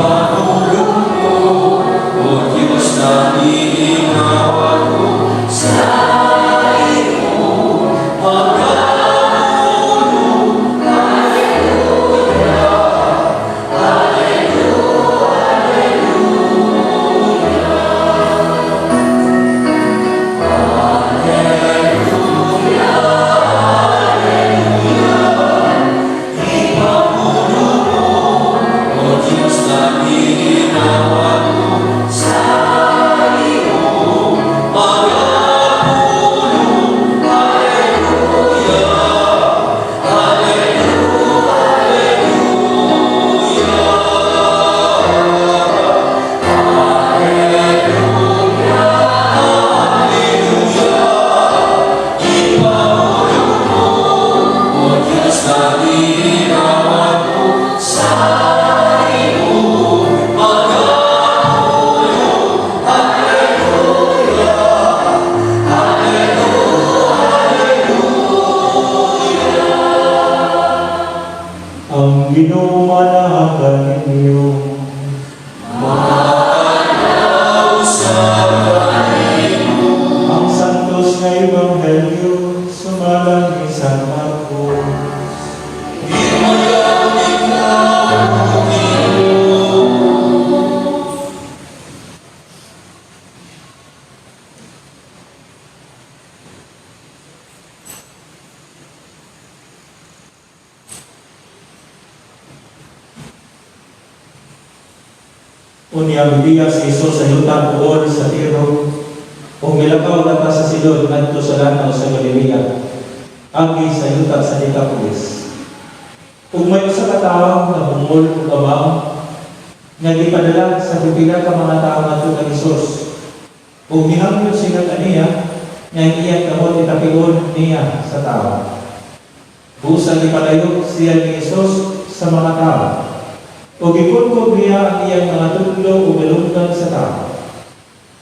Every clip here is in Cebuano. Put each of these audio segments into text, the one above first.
Ipapulong mo, O Diyos, naninigaw ako sa iyo. Magpupulong, Hallelujah, Hallelujah, Hallelujah. Hallelujah, Hallelujah. Ipapulong mo, O Diyos, naninigaw ako sa iyo. Magpupulong, Hallelujah, Hallelujah, Hallelujah. Hallelujah, Hallelujah. Ipapulong mo, O Diyos, naninigaw ako sa iyo. Magpupulong, Hallelujah, Hallelujah, Hallelujah. Ang Ginoo manaha kaninyo. Maadlaw sa kanimo. Ang Santos nga Ebanghelyo sumala ni San Marcos. Himayaon ikaw, Ginoo. Unya mibiya si Jesus sa yuta buol sa Tiro ug milakaw na sa Sidon ngadto sa lanaw sa Galilea, agi sa yuta sa Decapolis. Ug may usa ka tawo nga bungol ug amang nga gipadala sa pipila ka mga tawo ngadto kay Jesus. Ug mihangyo sila kaniya nga ang iyang kamot itapion niya sa tawo. Busa gipalayo siya ni Jesus sa mga tawo. Ug gikunkog niya ang iyang mga tudlo ug galunggan sa tao.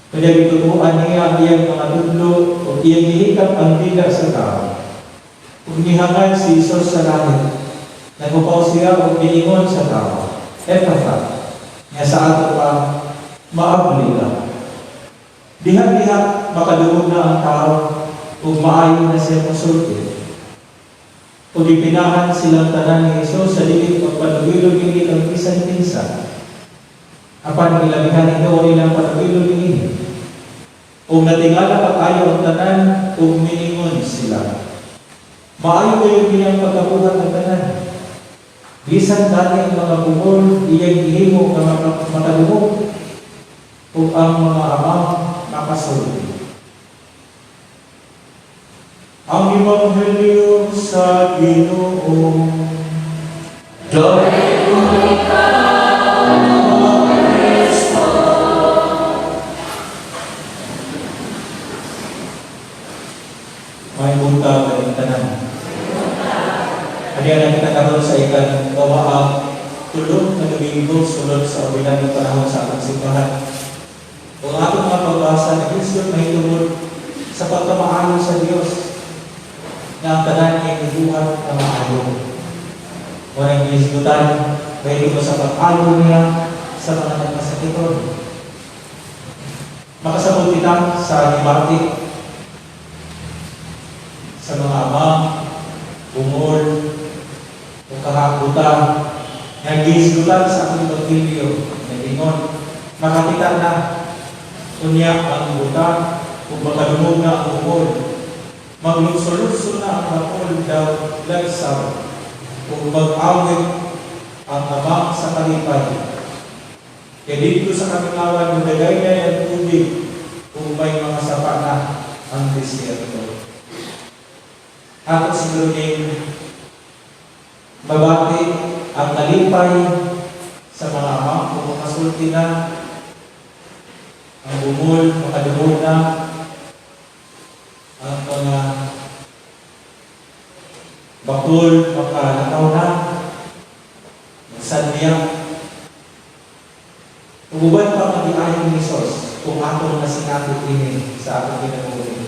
Kaya gitutuan niya ang iyang mga tudlo ug iyang gihikap ang dila sa tao. Ug nihangad si Jesus sa langit. Nagupaw siya ug miingon sa tao, "Epata," nga sa ato pa, "Maabli ka." Diha-diha makadungog na ang tao ug maayo na siya mosulti. Ug gipinahan silang tanan ni Jesus sa dili pagpanugilog niini kang bisan kinsa. Apan gilabihan hinuon nilang panugilog niini. Ug natingala kaayo ang tanan ug miingon sila, "Maayo kayo niyang pagkabuhat ng tanan. Bisan gani ang mga bungol iyang gihimo nga makadungog ug ang mga amang makasulti." Ang Ebanghelyo sa Ginoo. Dayon ikaw, Kristo. May buntag kaning tanan. Aniya na kita karon sa ika-tulo nga Domingo sulod sa ordinaryong panahon sa atong simbahan. Ug ang atong mga pagbasa naghisgot mahitungod sa pagkamaayo sa Dios nga ang tanan ay gibuhat nga maayo. Walang gihisgutan mahitungod sa pag-ayo niya sa mga nagmasakiton. Makasabot kita sa gibati sa mga amang, bungol, o kahakutan nga gihisgutan sa atong Ebanghelyo, nag-ingon, "Makakita na unya ang buta ug makadungog na ang bungol. Maglukso-lukso na ang bakol daw lagsaw ug mag-awit ang amang sa kalipay. Kay didto sa kamingawan modagay ang tubig ug may mga sapa na ang desierto." Ato siguro ning mabati ang kalipay sa mga amang kung makasulti na, ang bungol makadungog na, ang mga bakol makalakaw na, magsandiya. Ug uban pa nga giayo ni Jesus kung atong nasinakit ini sa atong kinabuhi.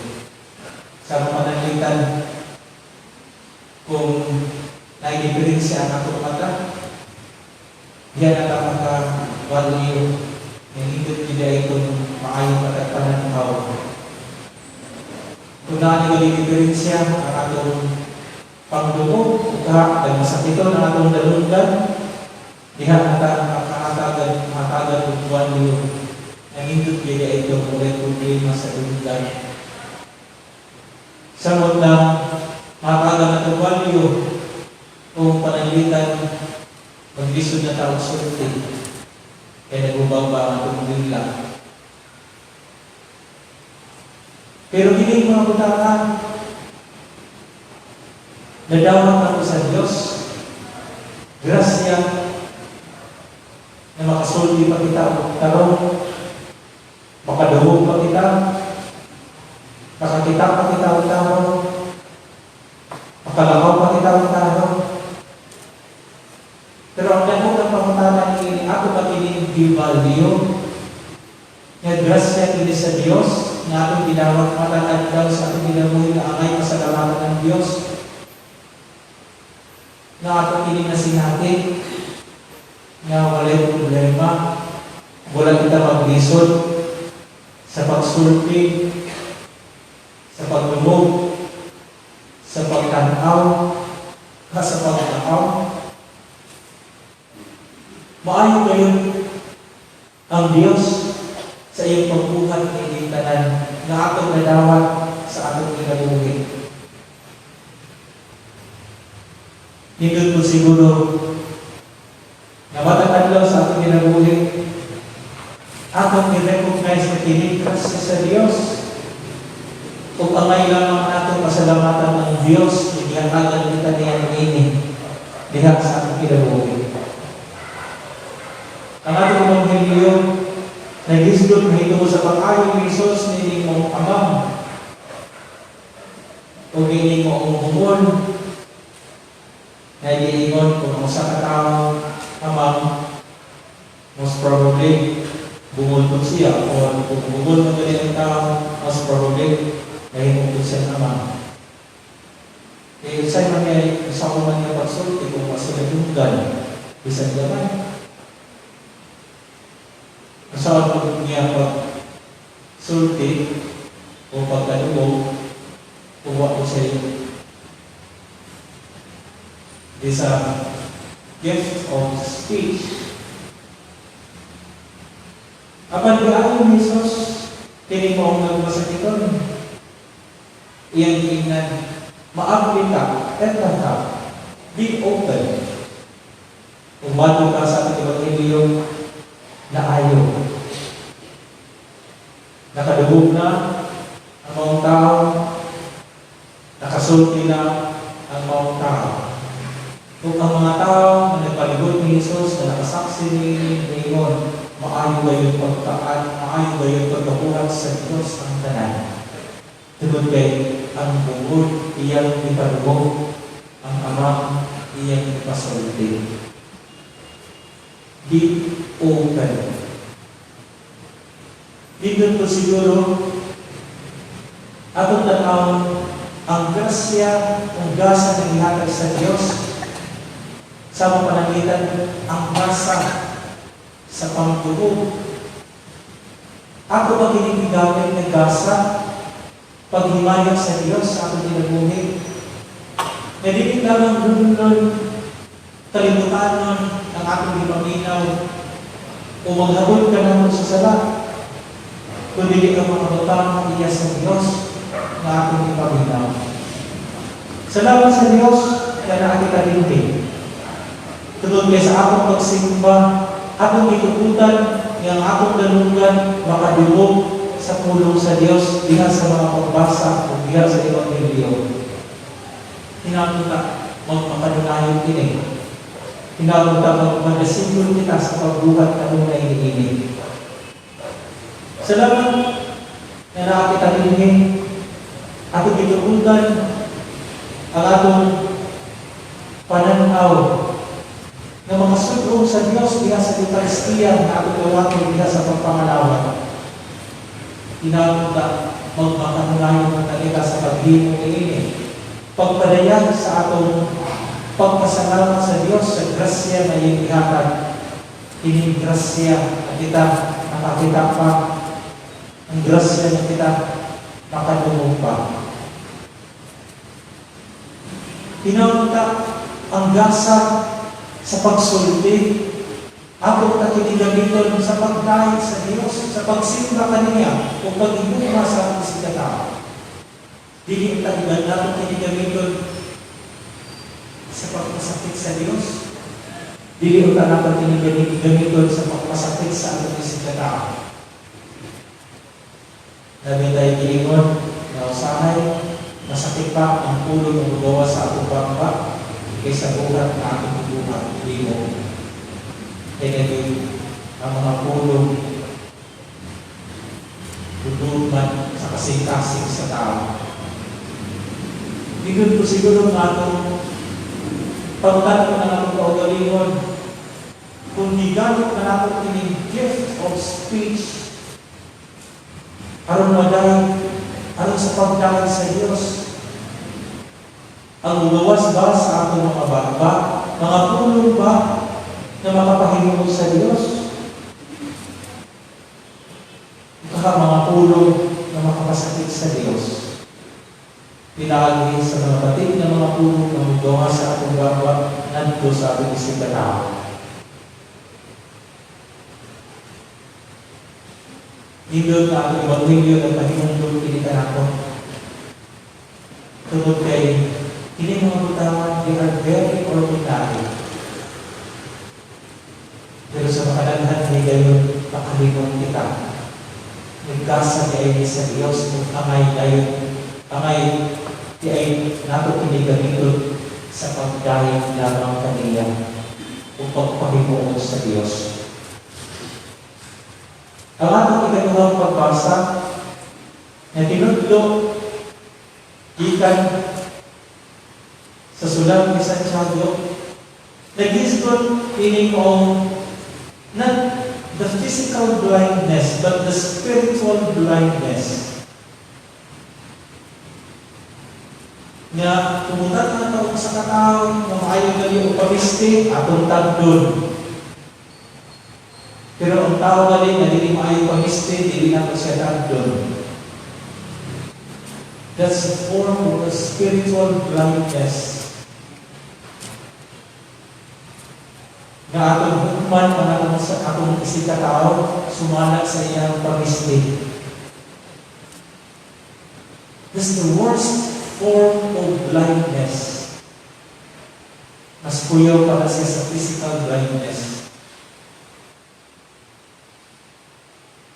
Sa atong pananglitan, kung naay diferensya ang atong mata, diyan na ta maka value nga nindot gyud itong maayong matagpanan-aw. Kung naa ni diferensya ang atong pangdungog, ka nagmasakiton ang atong dalunggan, diha na ta makahatagan hatagan og value nga nindot gyud itong walay problema sa dunggan. Samot lang mahatagan atong value kung pananglitan maglisod na ta og sulti kay nagbababa ang atong dila. Pero kini mga butanga, nadawat ako sa Diyos. Grasya na makasulti pa kita og tarong, makadungog pa kita, makakita pa kita og tarong, makalakaw pa kita og tarong. Pero ang dako ng pangutana ni ako ba kini gi-value nga grasya kini sa Dios nga atong gidawat matag adlaw sa atong kinabuhi nga angay pasalamatan ng Dios nga atong kini nasinati nga walay problema, wala kita maglisod sa pagsulti, sa pagdungog, sa pagtanaw, sa pagtanaw? Maayo gayon ang Dios sa iyong pagbuhat ni tanan nga atong nadawat sa atong kinabuhi. Nindot po siguro nga matag adlaw sa atong kinabuhi, atong i-recognize na kini grasya sa Dios ug angay lamang nato pasalamatan ang Dios nga gihatagan kita niya niini diha sa atong kinabuhi. Ang atong ebanghelyo naghisgot mahitungod sa pag-ayo ni Jesus niining maong amang o niining maong bungol nga giingon kung ang usa ka tawo amang, most probably bungol pud siya, o kung bungol man gali ang tao, most probably nahimo pud siya amang. Kay unsay man niya, usa ko man niya pagsulti kung wa sila dunggan bisan gamay? Unsa man niya pagsulti o pagkadungog kung wa ko siya? Is a gift of speech. Apan giayo ni Jesus kini maong nagmasakiton. Iyang giingnan, "Maabli ka, ka, be open." Kung bago ka sa ating ebanghelyo, naayo. Nakadungog na ang maong tao, nakasulti na ang maong tao. Kung ang mga tao na nagpalibot ni Jesus na nakasaksi ni niingon, "Maayo ba yung pagkaan, maayo ba yung pagkabuhat sa Diyos ang tanan?" Tungod kay ang bungol iyang ipadungog, ang amang iyang ipasulti. Be open. Dito po siguro atong tan-awon ang grasya, ang gasa na gihatag sa Dios sa mga pananglitan, ang gasa sa pangdungog. Ako ba kini gigamit nga gasa paghimayak sa Dios sa atong kinabuhi? Na dili lamang dulon kalimutanon ang atong gipaminaw o maghabol ka namo sa sala, kundi ang mga butang iya sa Dios nga atong gipaminaw. Salamat sa Dios nga naa kita dinhi. Tungod kay sa atong pagsimba, atong gitugutan nga ang atong dalunggan makadungog sa pulong sa Dios diha sa mga pagbasa o diha sa ebanghelyo. Hinamon ta magmakanunayon kini. Hinamon ta magmadasigol kita sa pagbuhat kanunay niini. Salamat nga naa kita dinhi. Atong gitugutan ang atong pananaw na makasudong sa Diyos diha sa Eucharistia na atong gawaton diha sa pagpangalawat. Hinamon ta magmakanunayon ng talika sa paghimo niini. Pagpadayag sa atong pagpasalamat sa Diyos sa grasya na iyang ihatag. Kining grasya na kita nakakita pa, ang grasya na kita makadungog pa. Tinawag ang gasa sa pagsulti, ato ta kini gamiton sa pagdayeg sa Dios, sa pagsimba kaniya o pag-igugma sa atong isigkatawo. Dili ta nato kini gamiton sa pagpasakit sa Dios. Dili ta nato kini gamiton sa pagpasakit sa atong isigkatawo. Labi tayo giingon na usahay masakit pa ang pulong nga mogawas sa atong baba kaysa buhat na atong buhat limo. Kaya ang mga pulong man sa kasing-kasing sa tao. Nindot ko siguro nga atong pagtan ng atong kaugalingon kung gigamit na nato kining gift of speech aron madayeg, aron sa pagdayeg sa Dios, ang mugawas ba sa atong mga baba, mga pulong ba na makapahimuot sa Dios? Baka mga pulong na makapasakit sa Dios. Pinaagi sa mga batik na mga pulong na mugawas sa atong baba ngadto sa atong isigkatawo. Nindot na atong Ebanghelyo ng pahinumdum kini kanato. Tungod kay kini mga butang, they are very ordinary. Pero sa makadaghan ni gayon, makalimot kita. Nagkasa di ay sa Dios kung angay dayon, angay di ay nato kini gamiton sa pagdayeg lamang kaniya o pagpahimuot sa Dios. Ang atong ikaduhang pagbasa na tinudlo gikan sa sulat ni Santiago, naghisgot kining og not the physical blindness but the spiritual blindness nga tumutan na taong sa katao nga maayo gali og pamisti, atong tagdon. Pero ang tao gali nga dili maayo pamisti, dili nato siya tagdon. That's a form of spiritual blindness. Nga atong hukman ang atong sa atong isigkatawo sumala sa iyang pamisti. That's the worst form of blindness. Mas kuyaw pa kasi sa physical blindness.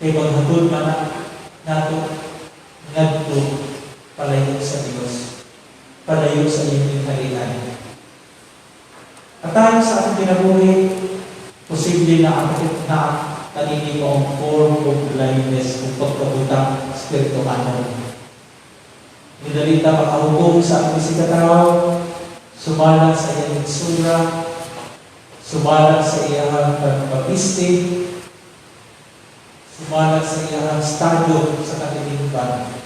Kay maghatod man na nato ngadto palayo sa Dios, palayo sa iyong harian. At tayo sa atong kinabuhi, posible na ang na kanini mo ang form of blindness kung pagkabutang spirituhanon. Nidalita makahukom sa atong isigkatawo, sumala sa iyang itsura, sumala sa iyang pagpapisti, sumala sa iyang estado sa katilingban.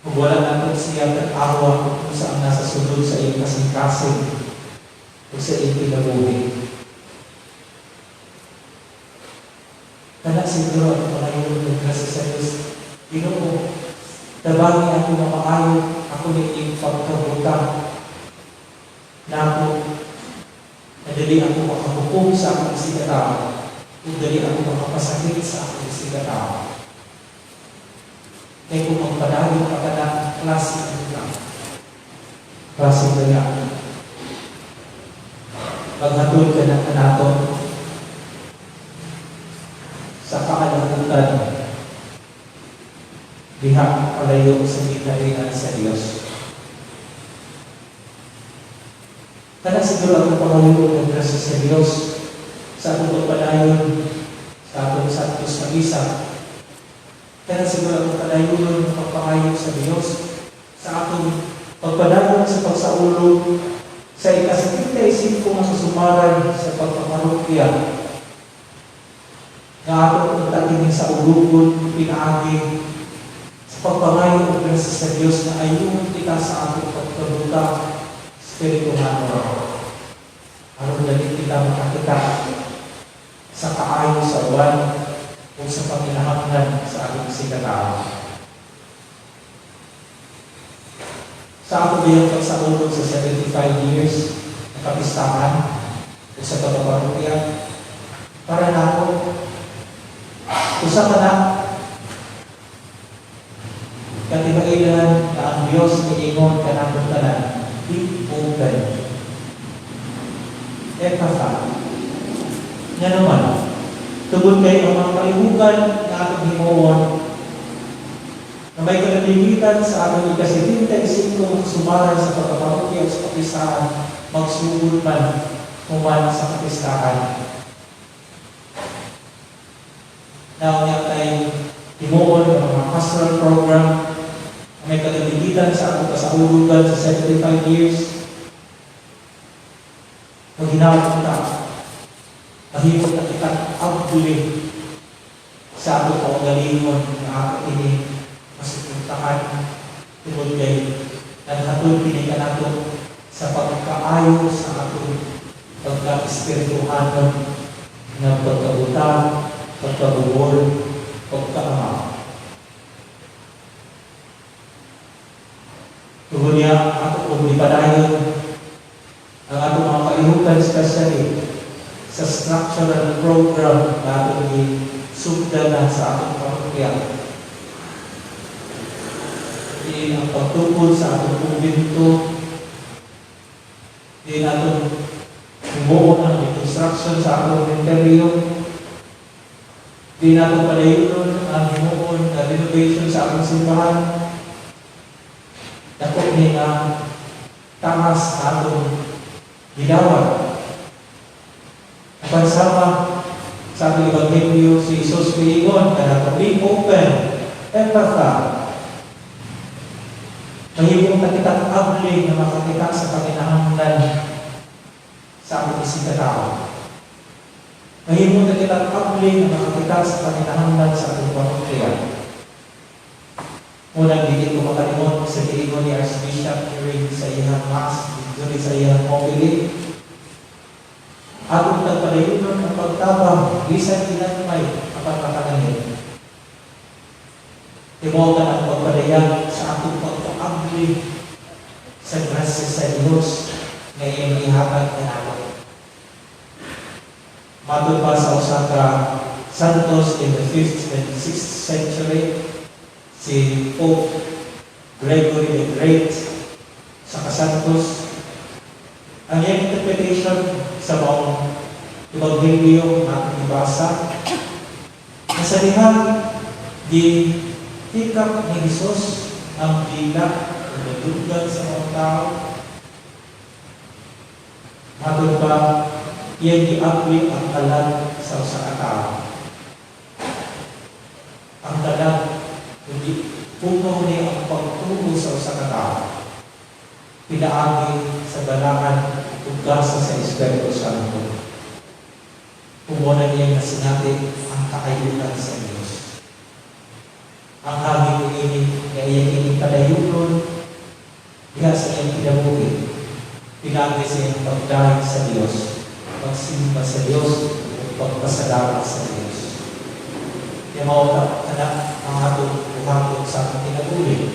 Kung wala natin siya tag-awa kung saan nasa sulod sa iyang kasing-kasing o sa iyang kinabuhi. Kana siguro ang pangayon ng grasya sa Diyos. Ginoo, tabangi ako nga maayo, ako ni iyong pagkabuta. Nako, nadali ako makahukom sa akong isigkatawo, o dali ako makapasakit sa akong isigkatawo. Kaya kung magpadayon ka ka ng klase ng lang, klase kaya, maghatod ka na kanato sa kaalagutan, diha palayo sa ginharian sa Dios. Kana siguro ang pangayo ng grasya sa Dios sa atong pagpadayon sa atong Santos na Misa. Kana siguro ang padayon ng pagpangayo sa Dios sa atong pagpadayon sa pagsaulog sa ika-75 nga kasumaran sa pagpaparokya nga atong pagtatining sa ulugon pinaagi sa pagpangayo og grasya sa Dios na ayun kita sa atong pagkabuta spirituhanon aron dali kita makakita katawan o sa panginahanglan sa atong isigkatawo. Sa ako biyang pagsaulog sa 75 years na kapistahan o sa pagkaparokya, para nako, usa ka na katibailan na ang Diyos niingon kanatong tanan, "Be open." Ephatha. Nga naman, tungod kay ang mga kalihukan na atong himuon na may kalalimitan sa atong ika-75 sumaran sa pagkaparokya o sa kapistahan, magsugod man human sa kapistahan. Naunya tayo himuon ang mga pastoral program na may kalalimitan sa atong kasaulugan sa 75 years. Maghinawag ta, mahimo na kita abli sa atong kaugalingon nga ato ini masuportahan tungod kay naghatod kini kanato sa pagkaayo sa atong pagka-espirituhanon nga pagkabuta, pagkabuhol, pagkaama. Tungod niya, ato kong gipadayon ang atong mga kalihukan, especially sa structural program na atong gisugdan na sa atong parokya. Di ang pagtukod sa atong kumbento, di atong himuon ang reconstruction sa atong interior, di nato padayonon ang himuon na renovation sa atong simbahan. Dako ni nga taas atong gidawat. Apan sama sa atong Ebanghelyo, si Jesus miingon kanato, "Be open, ephatha." Mahimong na kitang abli na makakita sa panginahanglan sa atong isigkatawo. Mahimong na kitang abli na makakita sa panginahanglan sa atong parokya. Unang dili ko makalimot sa giingon ni Archbishop during sa iyang mass, during sa iyang homily. Atong tagpadayonon ang pagtabang bisan ginagmay apan makanangin. Timuod ang pagpadayag sa atong pagkaabli sa grasya sa Dios nga iyang ihatag kanato. Matod pa sa usa ka santos in the 5th and 6th century, si Pope Gregory the Great sa kasantos, ang iyang interpretation sa maong Ebanghelyo nga atong gibasa, na sa dihang gi hikap ni Jesus ang dila o naduggan sa mga tao, matod pa, iyang giabli ang kalag sa usa ka tawo. Ang kalag, kundi puno ni ang pagtuo sa usa ka tawo. Pinaagi sa balaan ug gasa sa Espiritu Santo. Pumuna niyang nasinati ang kaayuhan sa Diyos. Ang hangin niini nga iyang inipadayunon diha sa iyang kinabuhi. Pinaagi sa iyang pagdahig sa Diyos, pagsimba sa Diyos, ug pagpasalamat sa Diyos. Kaya mao ta anak ang atong buhaton sa atong kinabuhi.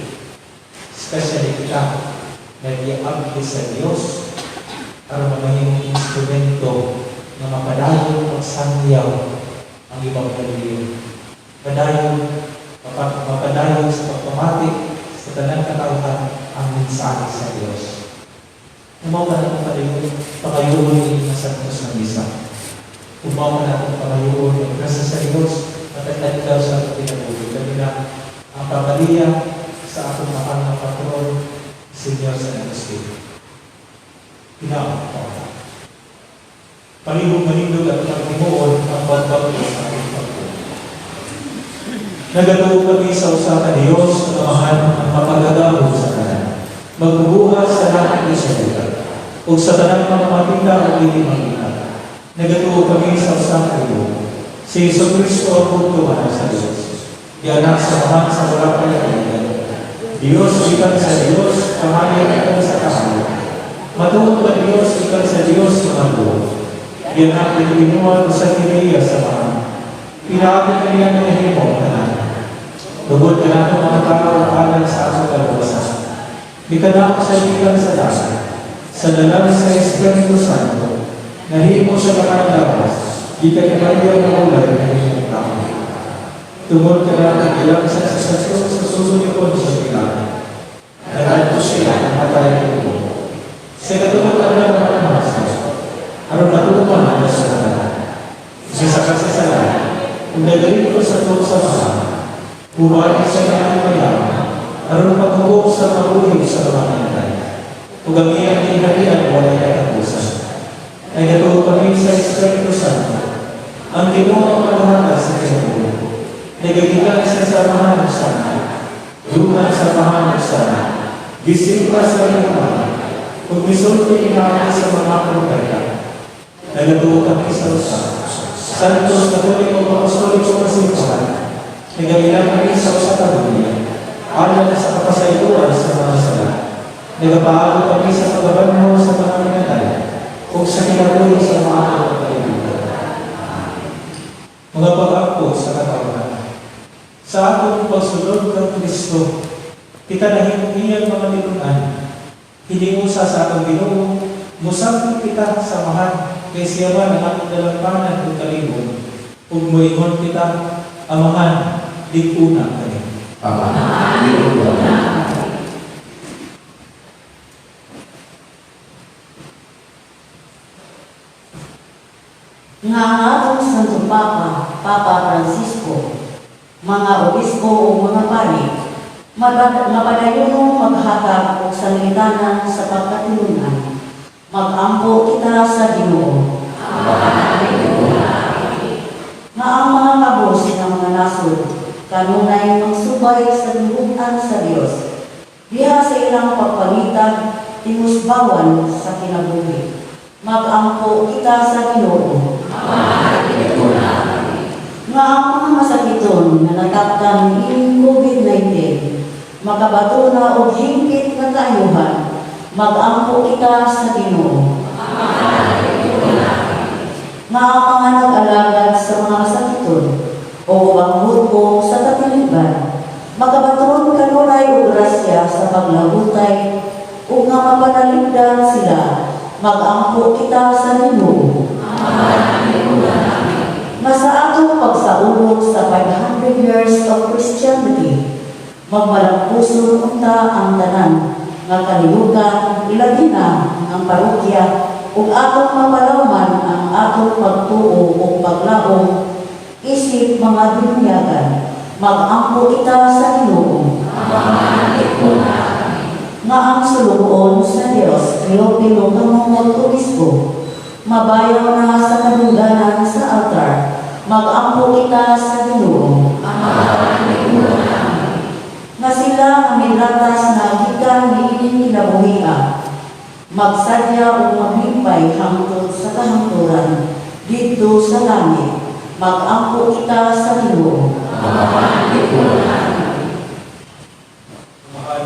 Especially kita nag-iabli sa Diyos aron mamahimong instrumento nga mapadayon pagsangyaw ang Ebanghelyo. Padayon, mapadayon sa pagpamati sa tanang katawhan ang mensahe sa Diyos. Umaw ka na itong padayon, pangayuon ni nga santos na misa. Umaw ka na itong pangayuon ng grasya sa Diyos at daw sa atong kinabuhi. Kami na ang pamaliya sa atong mahal na patron, Señor San Agustin. Hinaot ko. Palihog manindog at paghimuon ang pagbagyo sa ating pagtuo. Nagatuo kami sa usa ka Dios, ang Amahan, ang makagagahom sa tanan, magbubuhat sa langit ug sa duta, ug sa tanang mga makita o dili makita. Nagatuo kami sa usa ka Ginoo, si Jesu Kristo, ang bugtong Anak sa Dios. Gianak sa Amahan sa wala pay kaedad. Dios gikan sa Dios, kamayo gikan sa kamayo. Matuod nga Dios gikan sa Dios nga matuod. Gianak ni Ginoo sa Maria sa Amahan. Pinaagi kaniya nahimo ang tanan. Tungod kanato mga tao alang sa atong kaluwasan, mikanaog siya gikan sa langit, sa lalang sa Espiritu Santo, nahimo siya lakas, gikan ni Maria nga walay nahimong tao. Tungod kanato gilamsan siya sa suso ni Poncio Pilato. Nangadto siya, namatay ug gilubong. Sa ikatulong adlaw napanhaw siya, aron matuman ang sa tanan. Misaka siya sa langit, ug nagalingkod sa tuo sa Amahan. Mubalik siya ng mayaman, aron paghukom sa mabuhi sa mga namatay. Ug ang iyang gingharian walay katapusan. Nagatuo kami sa Espiritu Santo, ang Ginoo ang maghatag sa kinabuhi. Nagagikan siya sa Amahan ug sa Anak. Duman sa Amahan ug sa Anak. Gisimba sa mga, ug misulti pinaagi sa mga propeta. Nagatuo kami sa usa, Santos, Katoliko, Apostoliko nga simbahan. Nagaila kami sa usa ka Biblia, alang sa kapasayloan sa mga sala. Nagapaabot kami sa pagkabanhaw sa mga minatay ug sa kinabuhi sa mga kalibutan. Mga pag-ampo sa katawhan. Sa atong pagsunod kang Kristo, kita nahimong iyang mga tinunan. Hilingusa sa atong Ginoo, musangkot kita sa Amahan, kay siya man ang atong dalampanan ug kalimon. Ug moingon kita, "Amahan, lig-una kami." Amahan, lig-una. Nga ang atong Santo Papa, Papa Francisco, mga obispo ug mga pari, mapadayunong maghatag og sanglitanan sa pagkatinunan. Mag-ampo kita sa Ginoo. Nga ang mga kabos nga mga nasod kanunay magsubay sa gibutan sa Dios diha sa ilang pagpangitag tinusbawan sa kinabuhi. Mag-ampo kita sa Ginoo. Nga ang mga masakiton nga natakdan niining COVID-19 makabato na og hingpit nga kaayuhan. Mag-ampo kita sa Ginoo. Nga ang mga nag-alagad sa mga masakiton o ubang grupo sa katilingban makabaton kanunay og grasya sa paglahutay ug nga mapanalipdan sila. Mag-ampo kita sa Ginoo. Nga sa atong pagsaulog sa 500 years of Christianity, magmalampuson unta ang tanan nga kalihukan, ilabi na ang parokya, ug atong mapalawman ang atong pagtuo ug paglaom isip mga binunyagan. Mag-ampo kita sa Ginoo. Nga ang sulugoon sa Dios, Teofilo Camomot, Obispo, mabayaw na sa kadungganan sa altar. Mag-ampo kita sa Ginoo. Nga sila nga milatas na gikan niining kinabuhia, magsadya ug maglipay hangtod sa kahangturan didto sa langit. Mag-ampo kita sa Ginoo. Amahan,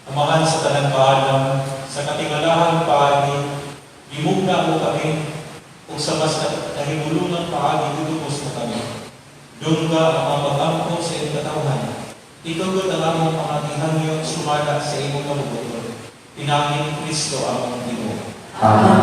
Amahan sa tanang kaalam, sa katingalahang paagi, gimugna mo kami, ug sa mas nahimulungang paagi, gitubos mo kami. Dungga ang mga pag-ampo sa iyong katawhan. Itugot ang among mga gihangyo sumala sa imong kabubut-on. Pinaagi ni Kristo among Ginoo. Amen.